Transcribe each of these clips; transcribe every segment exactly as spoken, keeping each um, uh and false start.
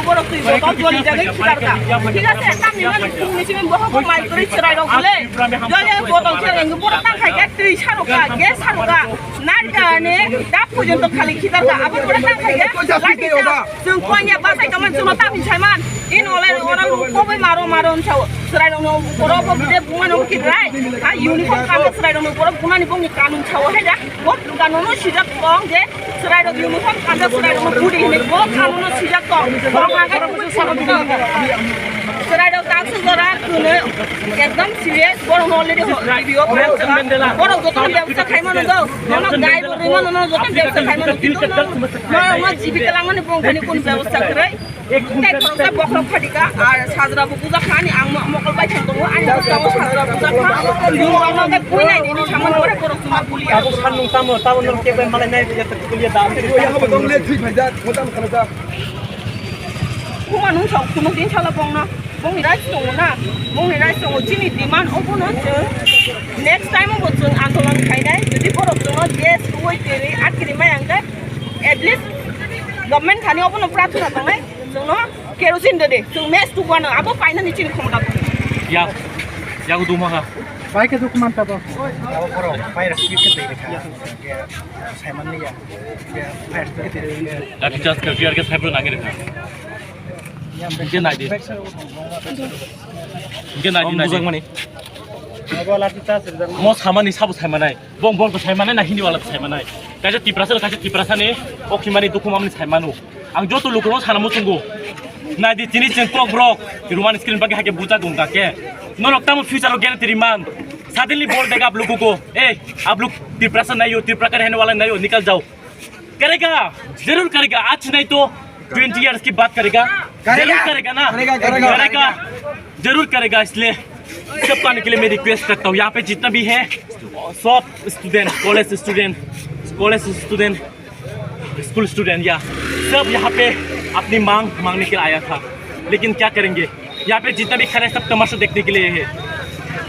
Borok twi botol joli jagwi khitar kha. Thik ase, tamni man phungni simi bohok mai kwrwi chwrai rok bole. Jole botol chwrai rok borok tang khai khe twi sarok kha, gas sarok kha. Narikani dap porjonto khali khitar kha. Abo borok tang khai khe lati cha. Chwng koinya bachai tongmani chwngno tamni saiman. In ole ora koboi maro maro wngsa o. Chwrai rokno borok bo bude bumano khitrai. Ha uniform kanjak chwrai rokno borok bumani bongni kanun sao hai da. Bo kanuno sijak tong je chwrai rok uniform kanjak chwrai rokno budi hinwi bo kanuno sijak tong. Borok ang khe bumui sabuk tong. Chwrai rok tak se jora kune ekdom serious borok no already ho review o borok joto bebsa khaimano do. Nono gai bo rimano no joto bebsa khaimano kintu no no jibika langmani bongkhani kun bebsa kwrwi. Tei khoroksa bokhorok phatika, ar sajra bo puja kha ani ang mo-, mokol bai thang tongo, ani bwskango sajra puja kha. Lurokno khe puinai nini samani pore borok chuma kulia. Abo sannung tamo, tamo norok kebo malai nai ya ta kulia da. Oya habo tong le thik phaijak, motam khalajak. Kuma nung sok, kuno din sala bongno, bongni rights tongo na, bongni rights tongo, chini demand obono chwng next time obo chwng andolon khainai, jodi borok chwngno gas rwui twi atkiri mai ang khe, at least government thani obono prathana tongnai. Chwngno kerosene de de, chwng match tukwano, abo painani chini khomota tongo. Ya, ya, duma kha. Bai khe duk man tabo. Abo borok fire speed khe twi rwkha. Saiman liya. Fire speed khe twi rwkha. Lathi charge khe, tear gas khe nangwi rwkha. Hingke nai di. Hingke nai di, nai di. Abo lathi charge rwjak. Mo samani sabo saimanai. Bong bong to saimanai na Hindi wala to saimanai. Kaisa Tiprasa, kaisa Tiprasa ni, o khimani dukhu mamni saimanu. Ang joto lukurok sana muchungo. Nai di tini chwng kok brok. Rumani screen bagi hake buja gong kake. Norok tamo future o guarantee man. Suddenly bol dega aap logo ko. Eh, aap log Tiprasa nahi ho, Tiprasa ka rehne wala nahi ho, nikal jao. करेगा, जरूर करेगा। आज नहीं तो twenty years के बाद करेगा। करेगा। जरूर करेगा ना? करेगा, करेगा। करेगा, जरूर करेगा। इसलिए सबको आने के लिए मैं रिक्वेस्ट करता हूँ, यहाँ पे जितना भी है, सब student, college student, college student, school student, या सब यहाँ पे अपनी मांग मांगने के लिए आया था, लेकिन क्या करेंगे? यहाँ पे जितना भी खड़ा है, सब तमाशा देखने के लिए है।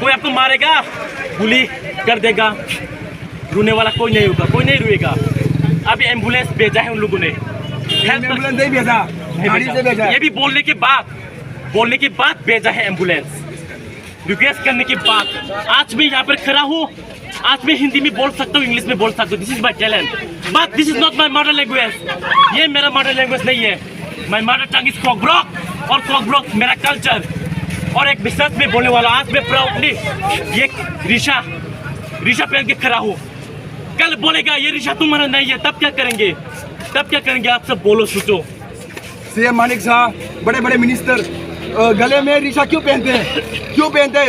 कोई आपको मारेगा, गोली कर देगा, रोने वाला कोई नहीं होगा, कोई नहीं रोएगा। अभी एम्बुलेंस भेजा है उन लोगों ने। हेल्प एम्बुलेंस नहीं भेजा, नहीं गाड़ी भेजा। से भेजा। ये भी बोलने के बाद, बोलने के बाद भेजा है एम्बुलेंस। रिक्वेस्ट करने के बाद आज मैं यहाँ पर खड़ा हूँ। आज मैं हिंदी में बोल सकता हूँ, इंग्लिश में बोल सकता हूँ, this is my talent, but this is not my mother language। ये मेरा मदर लैंग्वेज नहीं है। My mother tongue is Kokborok, और कोकबोरोक मेरा कल्चर और एक विश्वास में बोलने वाला। आज मैं प्राउडली ये रिशा, रिशा पहन के खड़ा हूँ। कल बोलेगा ये रिशा तुम्हारा नहीं है, तब क्या करेंगे? तब क्या करेंगे? आप सब बोलो, सोचो। सीएम मानिक शाह, बड़े बड़े मिनिस्टर, अ, गले में रिशा क्यों पहनते हैं? क्यों पहनते हैं?